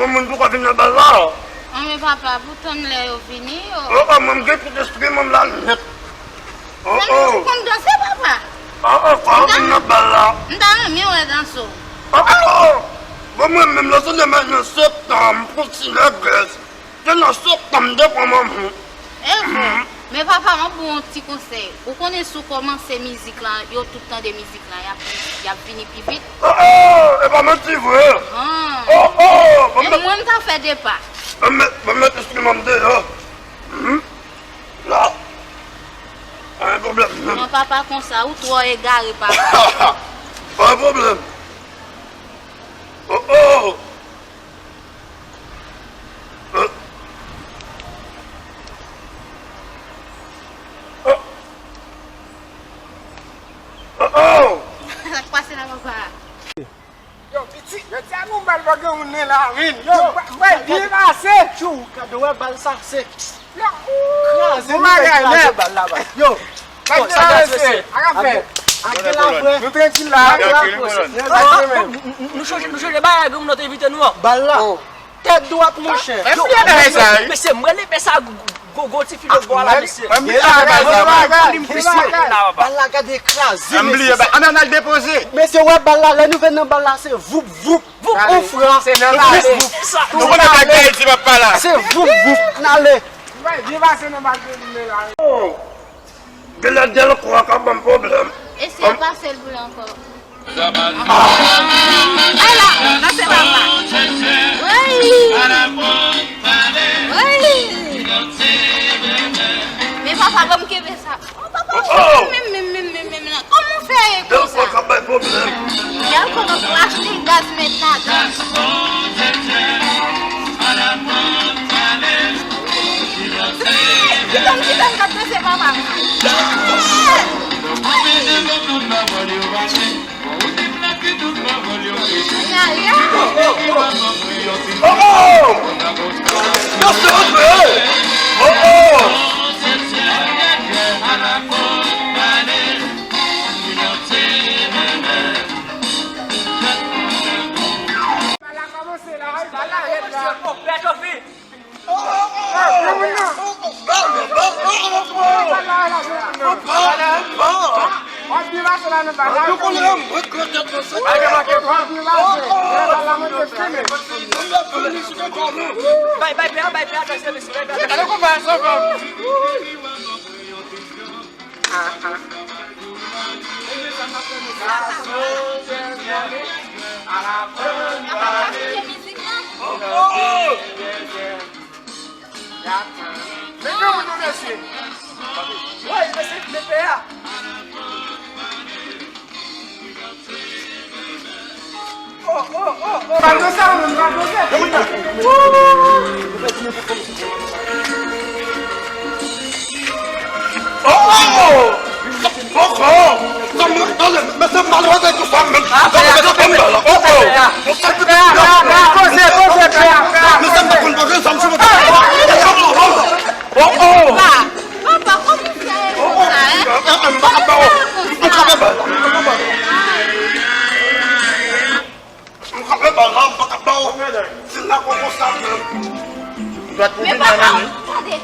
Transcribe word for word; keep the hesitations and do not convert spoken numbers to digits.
Yon moun poko vin nan bal la. An, men papa, pou tann lè yo vini, yo. Oh, oh, mwen, m gen tout espri mwen la nèt. Oh, oh. Ou konn danse, papa? Ah, ah, fò yo vin nan bal la. M ta renmen wè danse w. Ah, ah, ah. Bon, mwen menm, nan se demen nan septanm, pou ti nègès. Se nan septanm, de pran manman. E vre. Men papa, m ap ba w yon ti konsèy. Ou konnen si w kòmanse mizik la, yo tout tande mizik la, y ap, y ap vini pi vit. Oh, oh, e pa manti vre. Ah. Oh, oh, bon, e mwen, m ta fè de pa. Bon, mèt, bon, mèt enstriman m deyò. Hmm? La. Pa gen pwoblèm, non. Non, papa, konsa, ou twò egare, papa. Pa gen pwoblèm. Oh, oh. Oh, oh. Sa k pase la, papa? Yo, pitit, yo di a nou bal pa gen moun nan la, men. Yo, bay byen pase. Tchou, kado wè bal sa, se. Yo, kraze, bon nou bagay, kraze bal la, bal. Yo, sa k pase, mesye? Sa k ap fèt? Ak gen la vre. Nou trankil la. Nou chonje, nou chonje bagay, granmoun nan te envite nou an. Bal la. Tèt dwat, monchè. Yo, mesye, mwen leve sa, gwo, gwo ti filo bò la, mesye. Bal la gade kraze, mesye. Ann al depoze. Mesye, wè bal la, lè nou vin nan bal la, se voup, voup. Voup, ou fra. Se nan voup, voup. Nou konnen bagay ti papa la. Se voup, voup. N ale. Byen pase nan bal de nou la. Genlè dèlkò a ka ban m pwoblèm. Eseye pase l pou l ankò. Ala, nan se papa. Woy. Woy. Men papa, ban m kenbe sa. Oh, papa, ou chita menm, menm, menm, menm, menm nan. Kòman w fè e konsa? Dèlkò ka bay pwoblèm. Dèlkò, nou pou achte gaz met ladan. Kite m, kite m, gad mesye papa. Yaya. Oh, oh! Yo, se antre! Oh, oh! Bal la kòmanse la, bal la rèd la. Bay, bay, pè a, bay, pè a, bay, bay, bay. Papa, kite mizik la. Men granmoun nou, mesye. Woy, mesye, men pè a. Oh, oh, oh, oh. Pral danse, pral danse. Oh, oh, oh. Oh, oh. Tande, tande, mesye, m pa lwen de tout sa, men. Tande, mesye, ban m bal la. Oh, oh. Poze, poze, pè a. Mesye, m pa konn poze, sa m sou mwen. Oh, oh. Papa, kòman w fè konsa, en? M pa ka ba w. M pa ka ba w. M ka fè bal la, m pa ka ba w. Se la konsa menm. Dwat pou vin nan men. Tande.